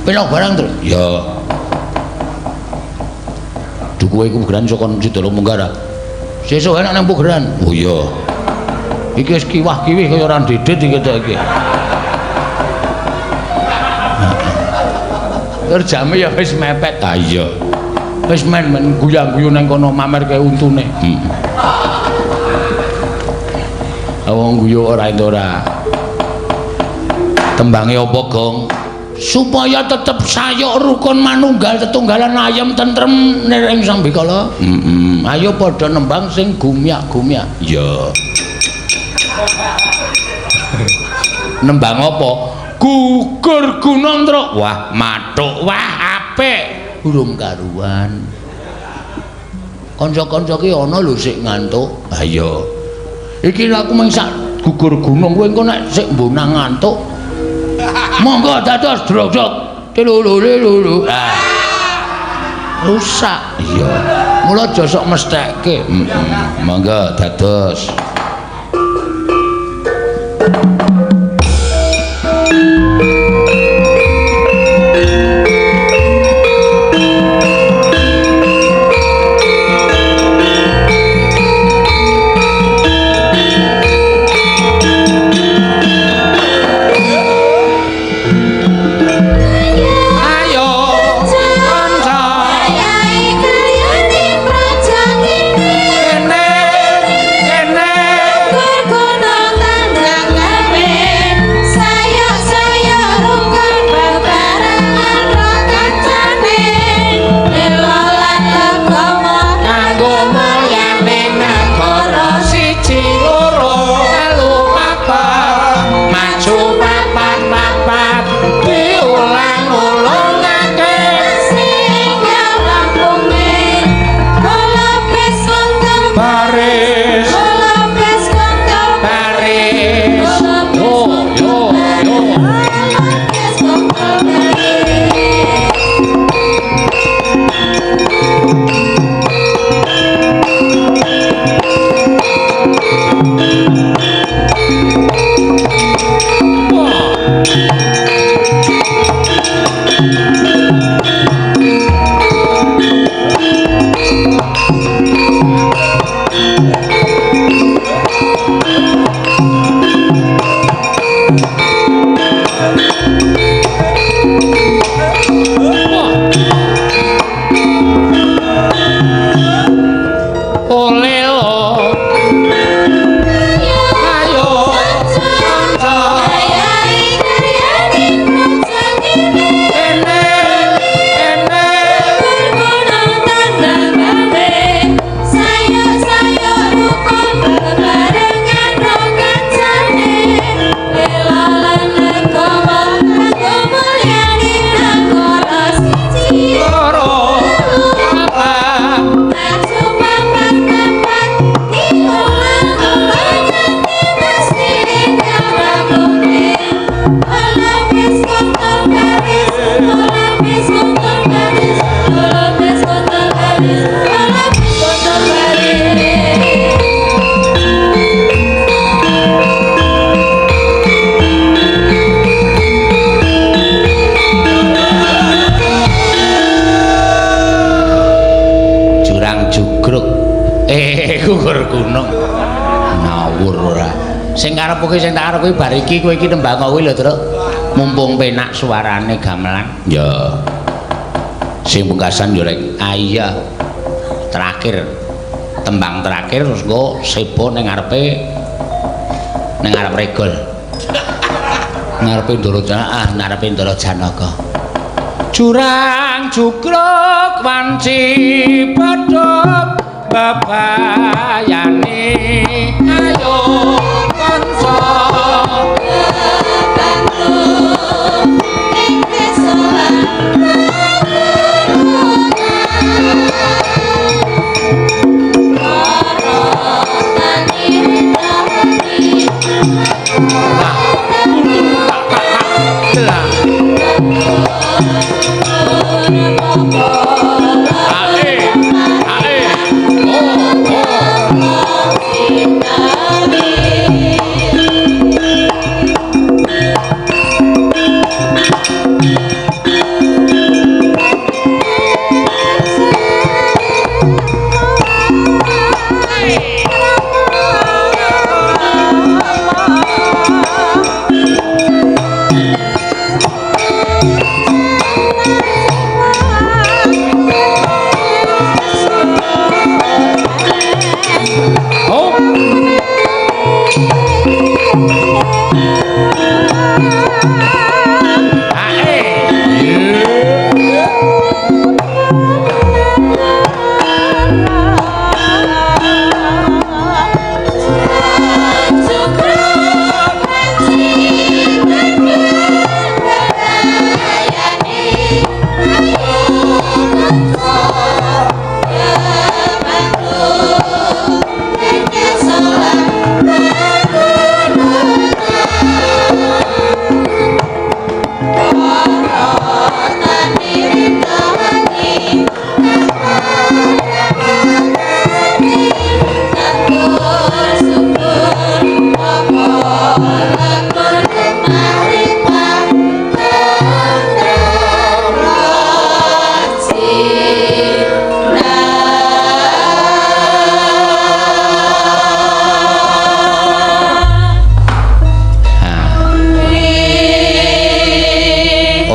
Pelok barang, Truk. Ya. Dukuhe iku Pugeran saka Sidala Munggara. Sesuk enak nang Pugeran. Oh iya. Iki wis kiwah-kiwih kaya ora ndedit iki ketok iki. Tur jame ya wis mepet. Ha iya. Wis men guyang-guyu nang kono mamerke untune. Heeh. Wong guyu ora entuk ora. Tembange apa, Gong? Supaya tetep sayuk rukun manunggal tetunggalan ayem tentrem ning sambikala. Heeh. Ayo padha nembang sing gumyak-gumyak. Iya. Nembang apa? Gugur gunung, Truk. Wah, mathuk. Wah, apik. Urung karuan. Kanca-kanca ki ana lho sik ngantuk. Ha iya. Iki aku mung sak gugur gunung kowe engko nek sik mbonang ngantuk. Monggo dados drogdog. Tilulu. Ah. Rusak. Iya. Mula aja sok mestheke. Heeh. Monggo dados. Gugur gunung. Ngawur ora. Sing karep kuwi sing tak arep kuwi bar iki kowe iki nembang kuwi lho, Truk. Mumpung penak suarane gamelan. Ya. Sing pungkasan yo rek. Ah iya. Terakhir. Tembang terakhir terus engko sebo ning ngarepe ning ngarep regol. Ngarepe Ndara ah ngarepe Ndara Janaka. Jurang jugruk wanci bedhog bebayane ayo kanca ing desa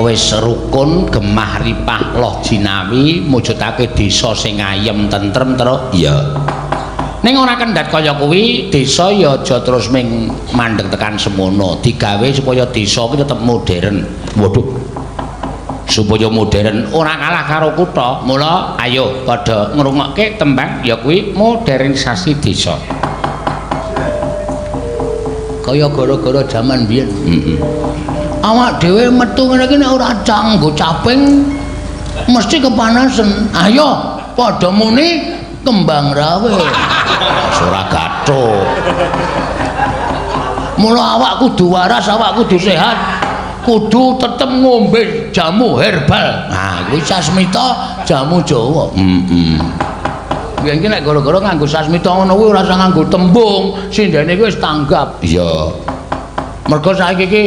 Wis rukun gemah ripah loh jinawi mujudake desa sing ayem tentrem, Truk. Iya. Ning ora kendhat kaya kuwi, desa ya aja terus ming mandeg tekan semono, digawe supaya desa kuwi tetep modern. Waduh. Supaya modern ora kalah karo kutha. Mula ayo padha ngrungokke tembang ya kuwi modernisasi desa. Kaya gara-gara jaman biyen. Heeh. Awak dhewe metu ngene iki nek ora nganggo caping mesti kepanasan. Ayo padha muni kembang rawe. Ora gathuk. Mula awak kudu waras, awak kudu sehat, kudu tetep ngombe jamu herbal. Nah, kuwi sasmita jamu Jawa. Heeh. Biyen ki nek gara-gara nganggo sasmita ngono kuwi ora usah nganggo tembung, sindene kuwi wis tanggap. Iya. Mergo saiki iki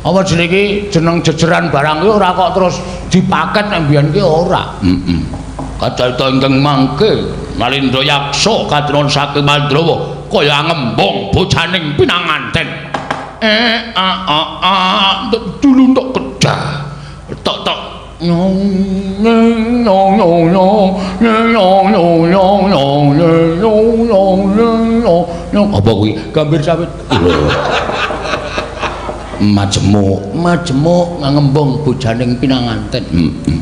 apa jenenge iki jeneng jejeran barang kuwi ora kok terus dipaket nek biyen ki ora. Heeh. Kacarita ingkang mangke Nalindra Yaksa katon saking Mandrawa kaya ngembong bocaning pinanganten. A a a dulu tok kedah. Tok tok nyong nyong nyong nyong nyong nyong nyong nyong nyong nyong nyong apa kuwi? Gambir sawit. Majemuk, majemuk ngembong bojaning pinanganten. Heeh.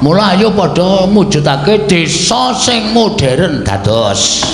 Mula ayo padha mujudake desa sing modern dados.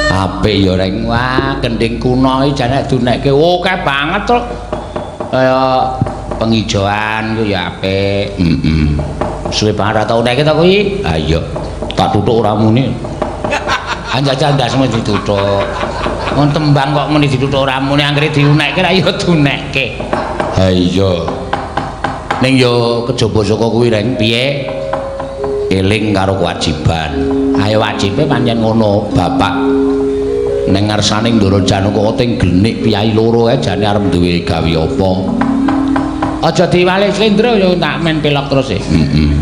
Apik ya reng. Wah, gending kuno iki jane dunekke akeh banget to. Kaya penghijauan ku ya apik. Heeh. Suwe banget ora tau nek to kuwi. Ha iya. Tak tutuk ora muni. Anjajal ndasmu ditutuk. Wong tembang kok muni ditutuk ora muni, anggere diunekke ra ya diunekke. Ha iya. Ning yo kejaba saka kuwi, Reng, piye? Eling karo kewajiban. Ayo, wajibe pancen ngono, Bapak. Ning ngarsane Ndara Janaka ting glenik piyayi loro ae jane arep duwe gawe apa? Aja diwale slendro yo tak men pelok terus e. Heeh.